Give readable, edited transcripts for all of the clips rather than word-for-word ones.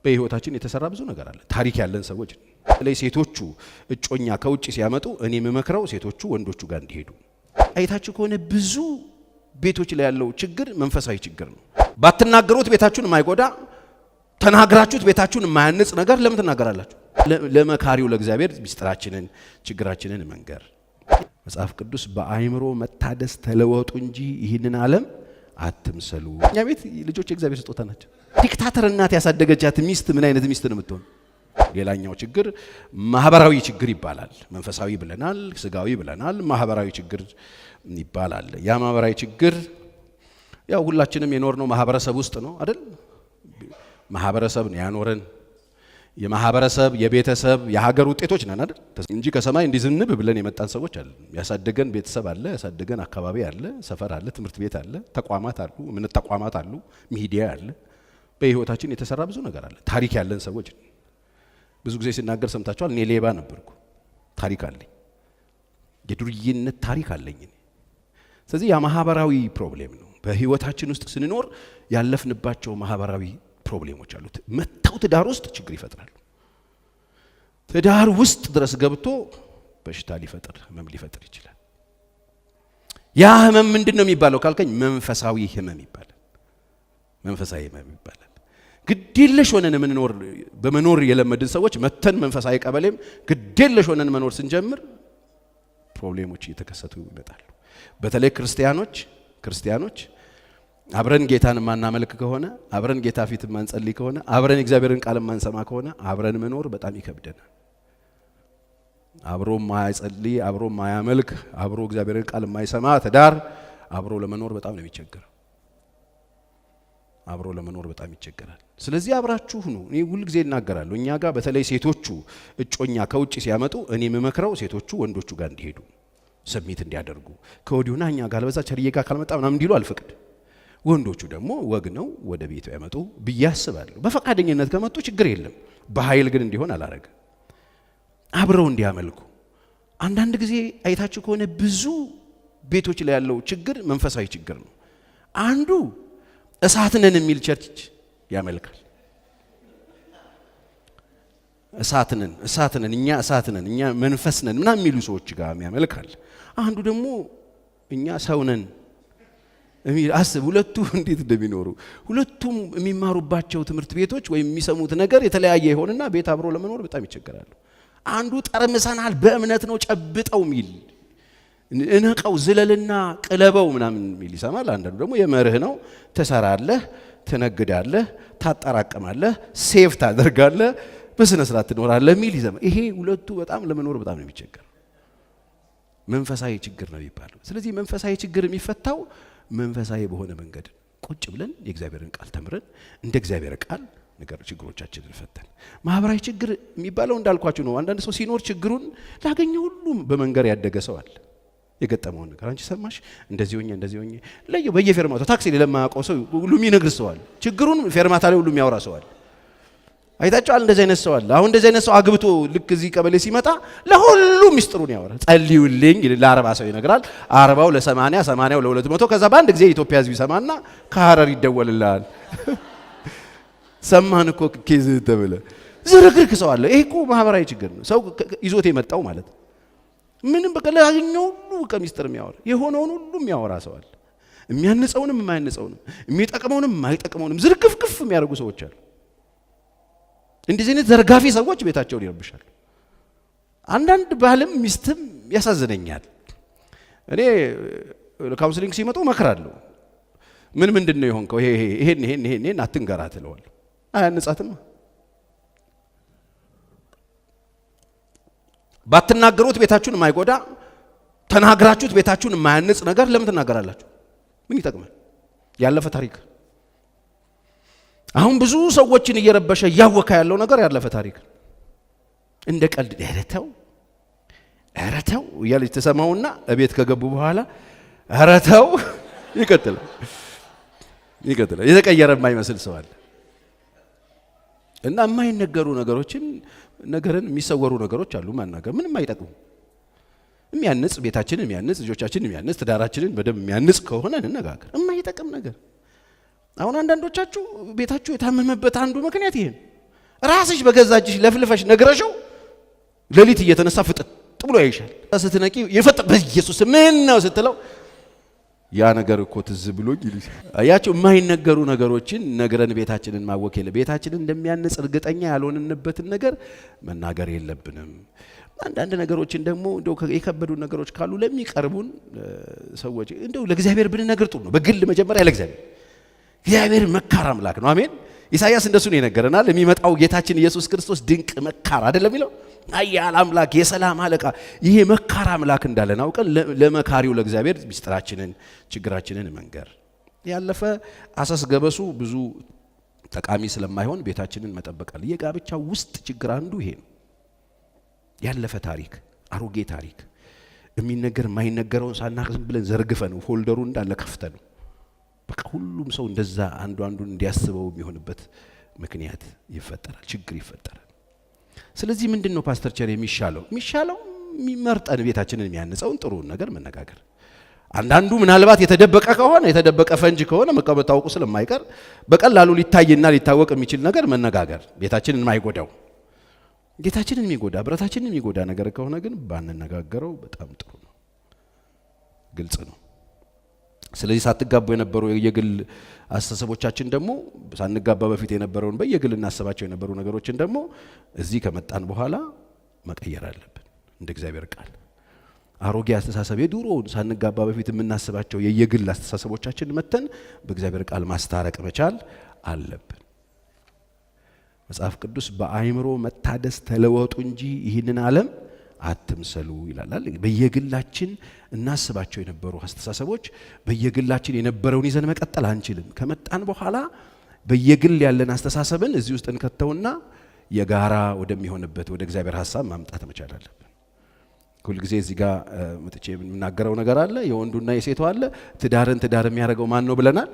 በህይወታችን የተሰራ ብዙ ነገር አለ። ታሪክ ያለን ሰዎች በተለይ ሴቶቹ እጮኛ ከውጭ ሲያመጡ እኔ የምመክረው ሴቶቹ ወንዶቹ ጋር እንዲሄዱ። አይታችሁ ከሆነ ብዙ ቤቶች ላይ ያለው ችግር መንፈሳዊ ችግር ነው። ባትናገሩት ቤታችሁን የማይጎዳ፣ ተናግራችሁት ቤታችሁን የማያንጽ ነገር ለምን ትናገራላችሁ? ለመካሪው ለእግዚአብሔር ሚስጥራችንን ችግራችንን መንገር። መጽሐፍ ቅዱስ በአእምሮ መታደስ ተለወጡ እንጂ ይህንን ዓለም አትምሰሉ። እኛ ቤት ልጆች የእግዚአብሔር ስጦታ ናቸው። Dictator እናት ያሳደገቻት ሚስት ምን አይነት ሚስት ነው የምትሆን? ሌላኛው ችግር ማህበራዊ ችግር ይባላል። መንፈሳዊ ብለናል፣ ስጋዊ ብለናል፣ ማህበራዊ ችግር ይባላል። ያ ማህበራዊ ችግር ያው ሁላችንም የኖርነው ማህበረሰብ ውስጥ ነው አይደል? ማህበረሰብ ነው ያኖረን። የማህበረሰብ፣ የቤተሰብ፣ የሀገር ውጤቶች ነን አይደል? እንጂ ከሰማይ እንዲህ ዝንብ ብለን የመጣን ሰዎች አለ። ያሳደገን ቤተሰብ አለ፣ ያሳደገን አካባቢ አለ፣ ሰፈር አለ፣ ትምህርት ቤት አለ፣ ተቋማት አሉ፣ እምነት ተቋማት አሉ፣ ሚዲያ አለ። በህይወታችን የተሰራ ብዙ ነገር አለ። ታሪክ ያለን ሰዎች ብዙ ጊዜ ሲናገር ሰምታችኋል። እኔ ሌባ ነበርኩ፣ ታሪክ አለኝ፣ የዱርዬነት ታሪክ አለኝ። ስለዚህ ያ ማህበራዊ problem ነው። በህይወታችን ውስጥ ስንኖር ያለፍንባቸው ማህበራዊ problem ኦች አሉት። መተው ትዳር ውስጥ ችግር ይፈጥራሉ። ትዳር ውስጥ ድረስ ገብቶ በሽታ ሊፈጥር፣ ህመም ሊፈጥር ይችላል። ያ ህመም ምንድን ነው የሚባለው ካልከኝ መንፈሳዊ ህመም ይባላል። መንፈሳዊ ህመም ይባላል። ግዴለሽ ሆነን የምንኖር፣ በመኖር የለመድን ሰዎች መተን መንፈሳዊ ቀበሌም ግዴለሽ ሆነን መኖር ስንጀምር problem ኦች እየተከሰቱ ይመጣሉ። በተለይ ክርስቲያኖች አብረን ጌታን የማናመልክ ከሆነ፣ አብረን ጌታ ፊት የማንጸልይ ከሆነ፣ አብረን የእግዚአብሔርን ቃል የማንሰማ ከሆነ አብረን መኖር በጣም ይከብደናል። አብሮ የማይጸልይ፣ አብሮ የማያመልክ፣ አብሮ እግዚአብሔርን ቃል የማይሰማ ትዳር አብሮ ለመኖር በጣም ነው የሚቸገረው። አብሮ ለመኖር በጣም ይቸገራል። ስለዚህ አብራችሁ ሁኑ። እኔ ሁል ጊዜ እናገራለሁ። እኛ ጋር በተለይ ሴቶቹ እጮኛ ከውጭ ሲያመጡ እኔ የምመክረው ሴቶቹ ወንዶቹ ጋር እንዲሄዱ፣ submit እንዲያደርጉ፣ ከወዲሁና እኛ ጋር አልበዛ ቸርዬ ጋር ካልመጣ ምናምን እንዲሉ አልፈቅድ። ወንዶቹ ደግሞ ወግ ነው ወደ ቤቱ ያመጡ ብዬ አስባለሁ። በፈቃደኝነት ከመጡ ችግር የለም። በኃይል ግን እንዲሆን አላረግም። አብረው እንዲያመልኩ። አንዳንድ ጊዜ አይታችሁ ከሆነ ብዙ ቤቶች ላይ ያለው ችግር መንፈሳዊ ችግር ነው። አንዱ እሳት ነን የሚል church ያመልካል። እሳት ነን፣ እሳት ነን፣ እኛ እሳት ነን፣ እኛ መንፈስ ነን ምናምን የሚሉ ሰዎች ጋር ያመልካል። አንዱ ደግሞ እኛ ሰው ነን የሚል፣ አስብ። ሁለቱ እንዴት እንደሚኖሩ፣ ሁለቱም የሚማሩባቸው ትምህርት ቤቶች ወይም የሚሰሙት ነገር የተለያየ ይሆንና ቤት አብሮ ለመኖር በጣም ይቸገራሉ። አንዱ ጠርምሰናል በእምነት ነው ጨብጠው ሚል፣ እነቀው ዝለልና ቅለበው ምናምን የሚል ይሰማል። አንዳንዱ ደግሞ የመርህ ነው፣ ትሰራለህ፣ ትነግዳለህ፣ ታጠራቅማለህ፣ save ታደርጋለህ፣ በስነ ስርዓት ትኖራለህ የሚል ይሰማል። ይሄ ሁለቱ በጣም ለመኖር በጣም ነው የሚቸገረው። መንፈሳዊ ችግር ነው የሚባለው። ስለዚህ መንፈሳዊ ችግር የሚፈታው መንፈሳዊ በሆነ መንገድ ቁጭ ብለን የእግዚአብሔርን ቃል ተምረን እንደ እግዚአብሔር ቃል ነገር ችግሮቻችንን ፈተን። ማህበራዊ ችግር የሚባለው እንዳልኳችሁ ነው። አንዳንድ ሰው ሲኖር ችግሩን ላገኘ ሁሉም በመንገር ያደገ ሰው አለ። የገጠመውን ነገር አንቺ ሰማሽ፣ እንደዚህ ሆኜ፣ እንደዚህ ሆኜ ለየ በየፌርማታው ታክሲ ላይ ለማያውቀው ሰው ሁሉ የሚነግር ሰው አለ። ችግሩን ፌርማታ ላይ ሁሉ የሚያወራ ሰው አለ። አይታችኋል? እንደዚህ አይነት ሰው አለ። አሁን እንደዚህ አይነት ሰው አግብቶ ልክ እዚህ ቀበሌ ሲመጣ ለሁሉ ሚስጥሩን ያወራል። ጸልዩልኝ ለ40 ሰው ይነግራል። 40ው ለ80፣ 80ው ለ200፣ ከዛ በአንድ ጊዜ የኢትዮጵያ ሕዝብ ይሰማና ከሀረር ይደወልልሃል። ሰማን እኮ case ተብለ ዝርክርክ ሰው አለ። ይሄ እኮ ማህበራዊ ችግር ነው። ሰው ይዞት የመጣው ማለት ነው። ምንም በቃ ላገኘው ሁሉ በቃ ሚስጥር የሚያወራ፣ የሆነውን ሁሉ የሚያወራ ሰው አለ። የሚያንጸውንም የማያንጸውንም፣ የሚጠቅመውንም የማይጠቅመውንም ዝርግፍግፍ የሚያደርጉ ሰዎች አሉ። እንደዚህ አይነት ዘርጋፊ ሰዎች ቤታቸውን ይረብሻሉ። አንዳንድ ባልም ሚስትም ያሳዝነኛል። እኔ counseling ሲመጡ እመክራለሁ። ምን ምንድን ነው የሆንከው? ይሄ ይሄን ይሄን ይሄን ይሄን አትንገራት እለዋለሁ። አያንጻትማ። ባትናገሩት ቤታችሁን የማይጎዳ፣ ተናግራችሁት ቤታችሁን የማያንጽ ነገር ለምን ትናገራላችሁ? ምን ይጠቅማል? ያለፈ ታሪክ አሁን ብዙ ሰዎችን እየረበሸ እያወካ ያለው ነገር ያለፈ ታሪክ እንደ ቀልድ ኧረ ተው፣ ኧረ ተው እያለች ተሰማውና እቤት ከገቡ በኋላ ኧረ ተው ይቀጥላል ይቀጥላል። የተቀየረ የማይመስል ሰው አለ። እና የማይነገሩ ነገሮችን ነገርን የሚሰወሩ ነገሮች አሉ። ማናገር ምንም አይጠቅሙ። የሚያንጽ፣ ቤታችንን የሚያንጽ፣ ልጆቻችንን የሚያንጽ፣ ትዳራችንን በደንብ የሚያንጽ ከሆነ እንነጋገር። የማይጠቅም ነገር፣ አሁን አንዳንዶቻችሁ ቤታችሁ የታመመበት አንዱ ምክንያት ይሄ ነው። ራስሽ በገዛ እጅሽ ለፍልፈሽ ነግረሽው ሌሊት እየተነሳ ፍጥጥ ብሎ ያይሻል። ስትነቂ የፈጠ በኢየሱስ ምን ነው ስትለው ያ ነገር እኮ ትዝ ብሎኝ ይልሻል። አያችሁ፣ የማይነገሩ ነገሮችን ነግረን ቤታችንን ማወክ የለ ቤታችንን እንደሚያንጽ እርግጠኛ ያልሆንንበትን ነገር መናገር የለብንም። አንዳንድ ነገሮችን ደግሞ እንደው የከበዱ ነገሮች ካሉ ለሚቀርቡን ሰዎች እንደው ለእግዚአብሔር ብንነግር ጥሩ ነው። በግል መጀመሪያ ለእግዚአብሔር፣ እግዚአብሔር መካር አምላክ ነው። አሜን። ኢሳይያስ እንደሱ ነው የነገረናል። የሚመጣው ጌታችን ኢየሱስ ክርስቶስ ድንቅ መካር አይደለም የሚለው፣ ኃያል አምላክ፣ የሰላም አለቃ። ይሄ መካር አምላክ እንዳለን አውቀን ለመካሪው ለእግዚአብሔር ሚስጥራችንን ችግራችንን መንገር ያለፈ አሰስ ገበሱ ብዙ ጠቃሚ ስለማይሆን ቤታችንን መጠበቃል። የጋብቻ ውስጥ ችግር አንዱ ይሄ ነው። ያለፈ ታሪክ፣ አሮጌ ታሪክ የሚነገር የማይነገረውን ሳናቅ ዝም ብለን ዘርግፈ ነው folder ኡ እንዳለ ከፍተ ነው። በቃ ሁሉም ሰው እንደዛ አንዱ አንዱን እንዲያስበው የሚሆንበት ምክንያት ይፈጠራል፣ ችግር ይፈጠራል። ስለዚህ ምንድን ነው ፓስተር ቸር የሚሻለው? የሚሻለው የሚመርጠን ቤታችንን የሚያንጸውን ጥሩውን ነገር መነጋገር። አንዳንዱ ምናልባት የተደበቀ ከሆነ፣ የተደበቀ ፈንጅ ከሆነ መታወቁ ስለማይቀር በቀላሉ ሊታይና ሊታወቅ የሚችል ነገር መነጋገር፣ ቤታችንን የማይጎዳው። ጌታችንን የሚጎዳ፣ ብረታችንን የሚጎዳ ነገር ከሆነ ግን ባንነጋገረው በጣም ጥሩ ነው። ግልጽ ነው። ስለዚህ ሳትጋቡ የነበሩ የግል አስተሳሰቦቻችን ደግሞ፣ ሳንጋባ በፊት የነበረውን በየግል እናስባቸው የነበሩ ነገሮችን ደግሞ እዚህ ከመጣን በኋላ መቀየር አለብን። እንደ እግዚአብሔር ቃል አሮጌ አስተሳሰብ፣ የድሮውን ሳንጋባ በፊት የምናስባቸው የየግል አስተሳሰቦቻችን መተን በእግዚአብሔር ቃል ማስታረቅ መቻል አለብን። መጽሐፍ ቅዱስ በአእምሮ መታደስ ተለወጡ እንጂ ይህንን ዓለም አትምሰሉ ይላል። በየግላችን እናስባቸው የነበሩ አስተሳሰቦች፣ በየግላችን የነበረውን ይዘን መቀጠል አንችልም። ከመጣን በኋላ በየግል ያለን አስተሳሰብን እዚህ ውስጥ እንከተውና የጋራ ወደሚሆንበት ወደ እግዚአብሔር ሀሳብ ማምጣት መቻል አለብን። ሁልጊዜ እዚህ ጋር መጥቼ የምናገረው ነገር አለ። የወንዱና የሴቷ አለ። ትዳርን ትዳር የሚያደርገው ማን ነው ብለናል?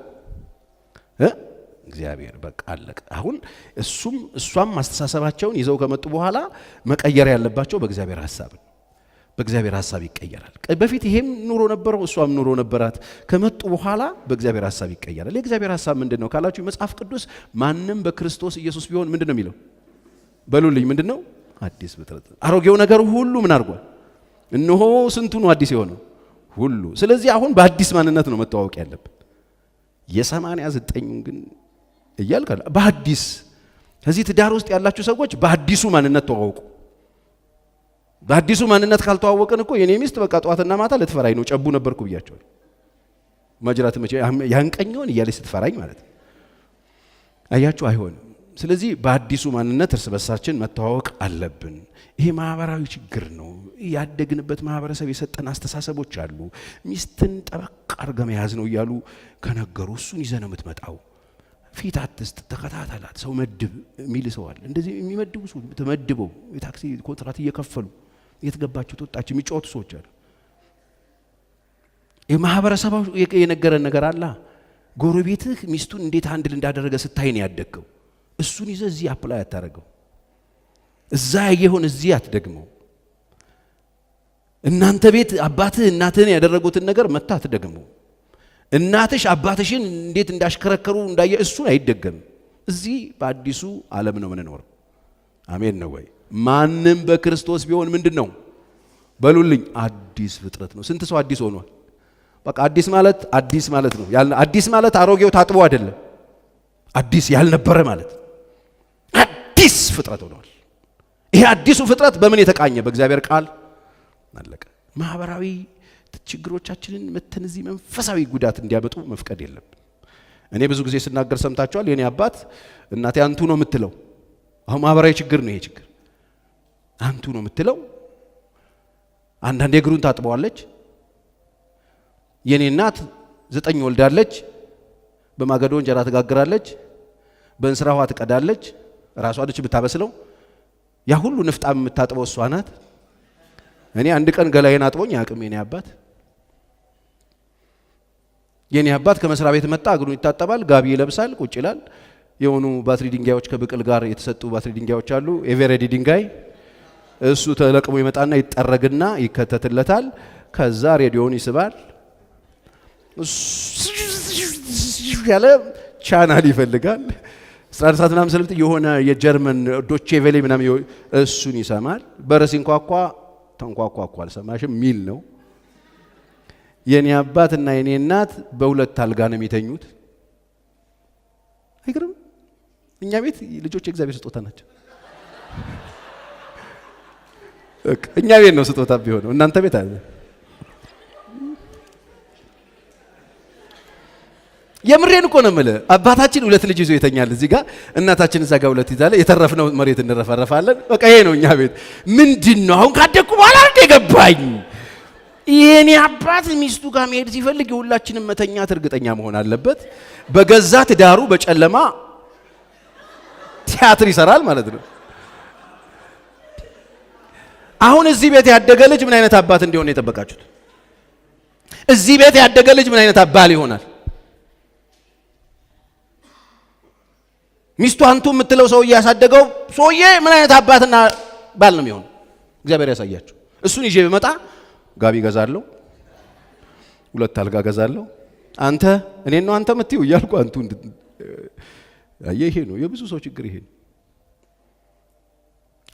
እግዚአብሔር። በቃ አለቀ። አሁን እሱም እሷም አስተሳሰባቸውን ይዘው ከመጡ በኋላ መቀየር ያለባቸው በእግዚአብሔር ሀሳብ ነው። በእግዚአብሔር ሀሳብ ይቀየራል። በፊት ይሄም ኑሮ ነበረው፣ እሷም ኑሮ ነበራት። ከመጡ በኋላ በእግዚአብሔር ሀሳብ ይቀየራል። የእግዚአብሔር ሀሳብ ምንድን ነው ካላችሁ መጽሐፍ ቅዱስ ማንም በክርስቶስ ኢየሱስ ቢሆን ምንድን ነው የሚለው? በሉልኝ፣ ምንድን ነው? አዲስ ፍጥረት። አሮጌው ነገር ሁሉ ምን አድርጓል? እነሆ ስንቱ ነው አዲስ የሆነው ሁሉ። ስለዚህ አሁን በአዲስ ማንነት ነው መተዋወቅ ያለብን። የ89ኙን ግን እያልክ በአዲስ ከዚህ ትዳር ውስጥ ያላችሁ ሰዎች በአዲሱ ማንነት ተዋወቁ። በአዲሱ ማንነት ካልተዋወቅን እኮ የኔ ሚስት በቃ ጠዋትና ማታ ልትፈራኝ ነው። ጨቡ ነበርኩ ብያቸዋል። ማጅራት መቼ ያንቀኛውን እያለች ስትፈራኝ ማለት ነው። አያችሁ፣ አይሆንም። ስለዚህ በአዲሱ ማንነት እርስ በርሳችን መተዋወቅ አለብን። ይሄ ማህበራዊ ችግር ነው። ያደግንበት ማህበረሰብ የሰጠን አስተሳሰቦች አሉ። ሚስትን ጠበቅ አድርገህ መያዝ ነው እያሉ ከነገሩ እሱን ይዘህ ነው የምትመጣው። ፊት አትስጥ፣ ተከታተላት፣ ሰው መድብ የሚል ሰው አለ። እንደዚህ የሚመድቡ ሰዎች ተመድበው የታክሲ ኮንትራት እየከፈሉ የት ገባችሁ ትወጣችሁ የሚጫወቱ ሰዎች አሉ። የማህበረሰቡ የነገረን ነገር አለ። ጎረቤትህ ሚስቱን እንዴት handle እንዳደረገ ስታይ ነው ያደግከው። እሱን ይዘህ እዚህ apply አታደርገው። እዛ ያየኸውን እዚህ አትደግመው። እናንተ ቤት አባትህ እናትህን ያደረጉትን ነገር መታ አትደግመው። እናትሽ አባትሽን እንዴት እንዳሽከረከሩ እንዳየ እሱን አይደገምም። እዚህ በአዲሱ ዓለም ነው የምንኖረው። አሜን ነው ወይ? ማንም በክርስቶስ ቢሆን ምንድን ነው በሉልኝ? አዲስ ፍጥረት ነው። ስንት ሰው አዲስ ሆኗል? በቃ አዲስ ማለት አዲስ ማለት ነው። አዲስ ማለት አሮጌው ታጥቦ አይደለም። አዲስ ያልነበረ ማለት አዲስ ፍጥረት ሆኗል። ይሄ አዲሱ ፍጥረት በምን የተቃኘ? በእግዚአብሔር ቃል። አለቀ። ማህበራዊ ችግሮቻችንን መተን እዚህ መንፈሳዊ ጉዳት እንዲያመጡ መፍቀድ የለብን። እኔ ብዙ ጊዜ ስናገር ሰምታችኋል። የኔ አባት እናቴ አንቱ ነው የምትለው። አሁን ማህበራዊ ችግር ነው ይሄ ችግር። አንቱ ነው የምትለው። አንዳንዴ እግሩን ታጥበዋለች። የኔ እናት 9 ወልዳለች። በማገዶ እንጀራ ትጋግራለች። በእንስራ ውሃ ትቀዳለች። ራሷ ነች የምታበስለው። ያ ሁሉ ንፍጣም የምታጥበው እሷ ናት። እኔ አንድ ቀን ገላዬን አጥቦኝ አያውቅም የኔ አባት። የኔ አባት ከመስሪያ ቤት መጣ፣ እግሩን ይታጠባል፣ ጋቢ ይለብሳል፣ ቁጭ ይላል። የሆኑ ባትሪ ድንጋዮች ከብቅል ጋር የተሰጡ ባትሪ ድንጋዮች አሉ፣ ኤቨሬዲ ድንጋይ። እሱ ተለቅሞ ይመጣና ይጠረግና ይከተትለታል። ከዛ ሬዲዮን ይስባል። ያለ ቻናል ይፈልጋል። 11 ሰዓት ምናምን ስለምት የሆነ የጀርመን ዶቼ ቬሌ ምናምን እሱን ይሰማል። በር ሲንኳኳ ተንኳኳ እኮ አልሰማሽም ሚል ነው። የኔ አባትና የኔ እናት በሁለት አልጋ ነው የሚተኙት። አይገርም? እኛ ቤት ልጆች የእግዚአብሔር ስጦታ ናቸው። እኛ ቤት ነው ስጦታ ቢሆነው፣ እናንተ ቤት አለ። የምሬን እኮ ነው የምልህ። አባታችን ሁለት ልጅ ይዞ ይተኛል እዚህ ጋር፣ እናታችን እዛ ጋር ሁለት ይዛለ፣ የተረፍነው መሬት እንረፈረፋለን። በቃ ይሄ ነው እኛ ቤት። ምንድን ነው አሁን ካደግኩ በኋላ እንደ ገባኝ። የኔ አባት ሚስቱ ጋር መሄድ ሲፈልግ የሁላችንም መተኛት እርግጠኛ መሆን አለበት። በገዛ ትዳሩ በጨለማ ቲያትር ይሰራል ማለት ነው። አሁን እዚህ ቤት ያደገ ልጅ ምን አይነት አባት እንዲሆን ነው የጠበቃችሁት? እዚህ ቤት ያደገ ልጅ ምን አይነት አባል ይሆናል? ሚስቱ አንቱ የምትለው ሰውዬ ያሳደገው ሰውዬ ምን አይነት አባትና ባል ነው የሚሆነው? እግዚአብሔር ያሳያችሁ። እሱን ይዤ ብመጣ ጋቢ ገዛለሁ፣ ሁለት አልጋ ገዛለሁ። አንተ እኔን ነው አንተ የምትይው እያልኩ አንቱ አየህ፣ ይሄ ነው የብዙ ሰው ችግር። ይሄ ነው።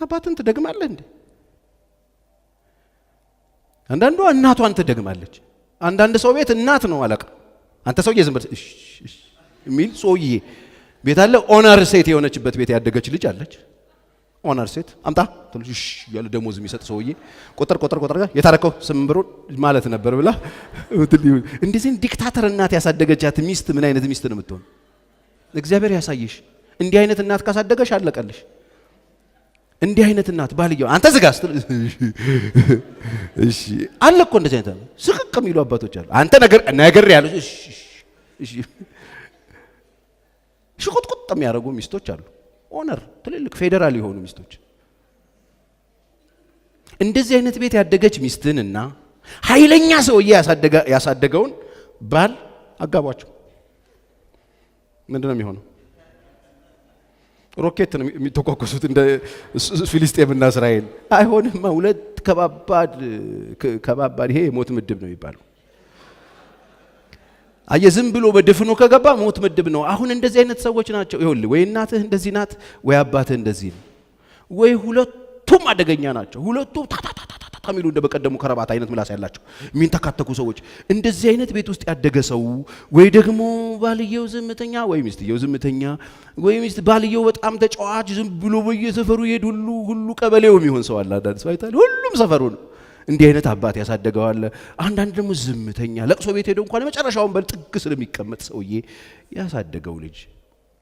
አባትን ትደግማለህ እንዴ? አንዳንዷ እናቷን ትደግማለች። አንዳንድ ሰው ቤት እናት ነው አለቃ። አንተ ሰውዬ ዝም በል እሺ የሚል ሰውዬ ቤት አለ። owner ሴት የሆነችበት ቤት ያደገች ልጅ አለች። owner ሴት አምጣ ትልሽ እሺ እያለ ደሞዝ የሚሰጥ ሰውዬ ቆጠር ቆጠር ቆጠር ጋር የታረከው 8 ብሩን ማለት ነበር ብላ እንደዚህ dictator እናት ያሳደገቻት ሚስት ምን አይነት ሚስት ነው የምትሆን? እግዚአብሔር ያሳይሽ። እንዲህ አይነት እናት ካሳደገሽ አለቀልሽ። እንዲህ አይነት እናት ባልየው አንተ ዝጋ ስትል እሺ አለ እኮ እንደዚህ አይነት ስቅቅ የሚሉ አባቶች አሉ። አንተ ነገር ነገር ያሉ እሺ እሺ ሽቁጥቁጥ የሚያደርጉ ሚስቶች አሉ። owner ትልልቅ ፌዴራል የሆኑ ሚስቶች። እንደዚህ አይነት ቤት ያደገች ሚስትንና ኃይለኛ ሰውዬ ያሳደገውን ባል አጋቧቸው። ምንድን ነው የሚሆነው? ሮኬት ነው የሚተኳኮሱት እንደ ፊሊስጤምና እስራኤል። አይሆንማ። ሁለት ከባባድ ከባባድ ይሄ የሞት ምድብ ነው የሚባለው። አየህ፣ ዝም ብሎ በድፍኑ ከገባ ሞት ምድብ ነው። አሁን እንደዚህ አይነት ሰዎች ናቸው። ይኸውልህ፣ ወይ እናትህ እንደዚህ ናት፣ ወይ አባትህ እንደዚህ ነው፣ ወይ ሁለቱም አደገኛ ናቸው። ሁለቱም ታታታታታ የሚሉ እንደ በቀደሙ ከረባት አይነት ምላስ ያላቸው የሚንተካተኩ ሰዎች። እንደዚህ አይነት ቤት ውስጥ ያደገ ሰው ወይ ደግሞ ባልየው ዝምተኛ፣ ወይ ሚስትየው ዝምተኛ፣ ወይ ሚስት ባልየው በጣም ተጫዋች፣ ዝም ብሎ በየሰፈሩ ይሄድ ሁሉ ሁሉ ቀበሌው የሚሆን ሰው አለ። አንዳንድ ሰው አይታል፣ ሁሉም ሰፈሩ ነው። እንዲህ አይነት አባት ያሳደገዋል። አንዳንድ ደግሞ ዝምተኛ ለቅሶ ቤት ሄዶ እንኳን የመጨረሻውን በል ጥግ ስለሚቀመጥ ሰውዬ ያሳደገው ልጅ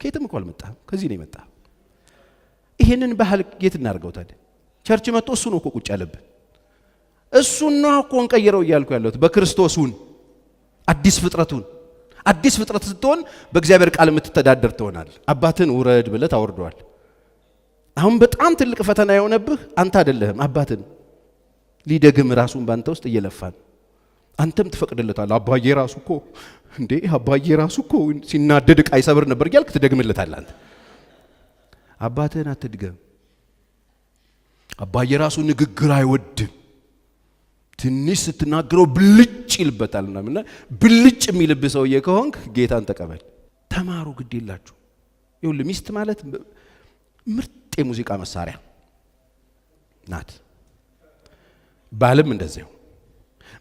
ከየትም እኮ አልመጣም፣ ከዚህ ነው የመጣ። ይሄንን ባህል የት እናደርገው ታዲያ? church መጥቶ እሱ ነው እኮ ቁጭ ያለብን። እሱን ነው እኮ እንቀይረው እያልኩ ያለሁት። በክርስቶሱን አዲስ ፍጥረቱን አዲስ ፍጥረት ስትሆን በእግዚአብሔር ቃል የምትተዳደር ትሆናል። አባትን ውረድ ብለህ ታወርደዋል። አሁን በጣም ትልቅ ፈተና የሆነብህ አንተ አይደለህም፣ አባትን ሊደግም ራሱን ባንተ ውስጥ እየለፋ ነው። አንተም ትፈቅድለታለህ። አባዬ ራሱ እኮ እንዴ አባዬ ራሱ እኮ ሲናደድ ዕቃ ይሰብር ነበር እያልክ ትደግምለታለህ። አንተ አባትህን አትድገም። አባዬ ራሱ ንግግር አይወድም። ትንሽ ስትናገረው ብልጭ ይልበታል ምናምን። ብልጭ የሚልብህ ሰውዬ ከሆንክ ጌታን ተቀበል። ተማሩ፣ ግድ የላችሁ። ይኸውልህ ሚስት ማለት ምርጥ የሙዚቃ መሳሪያ ናት። ባልም እንደዚያው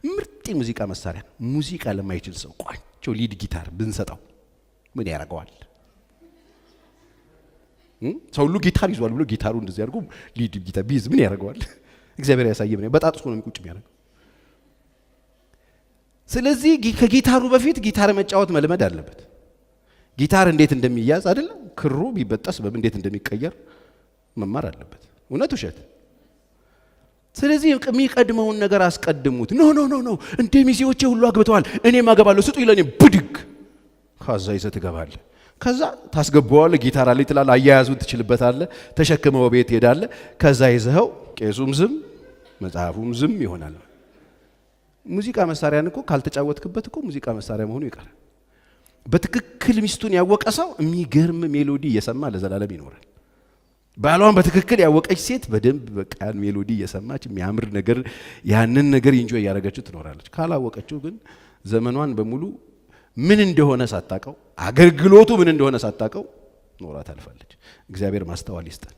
ምርጥ የሙዚቃ መሳሪያ ነው። ሙዚቃ ለማይችል ሰው ቋንቾ lead guitar ብንሰጠው ምን ያደርገዋል? ሰው ሁሉ ጊታር ይዟል ብሎ ጊታሩ እንደዚህ አድርጎ lead guitar ቢይዝ ምን ያደርገዋል? እግዚአብሔር ያሳየ ምን በጣጥሶ ነው ቁጭ የሚያደርገው። ስለዚህ ከጊታሩ በፊት ጊታር መጫወት መልመድ አለበት። ጊታር እንዴት እንደሚያዝ አይደለም፣ ክሩ ቢበጠስ በምን እንዴት እንደሚቀየር መማር አለበት። እውነት ውሸት? ስለዚህ የሚቀድመውን ነገር አስቀድሙት። No no no no እንደ ሚዜዎቼ ሁሉ አግብተዋል እኔም አገባለሁ ስጡ ይለኔ ብድግ ከዛ ይዘህ ትገባለህ። ከዛ ታስገባዋለህ። ጊታር አለኝ ትላለህ። አያያዙን ትችልበታለህ። ተሸክመው ቤት ትሄዳለህ። ከዛ ይዘኸው ቄሱም ዝም መጽሐፉም ዝም ይሆናል። ሙዚቃ መሳሪያን እኮ ካልተጫወትክበት እኮ ሙዚቃ መሳሪያ መሆኑ ይቀራል። በትክክል ሚስቱን ያወቀ ሰው የሚገርም melody እየሰማ ለዘላለም ይኖራል። ባሏን በትክክል ያወቀች ሴት በደንብ በቃ melody እየሰማች የሚያምር ነገር ያንን ነገር enjoy እያደረገችው ትኖራለች። ካላወቀችው ግን ዘመኗን በሙሉ ምን እንደሆነ ሳታቀው፣ አገልግሎቱ ምን እንደሆነ ሳታቀው ኖራ ታልፋለች። እግዚአብሔር ማስተዋል ይስጠን።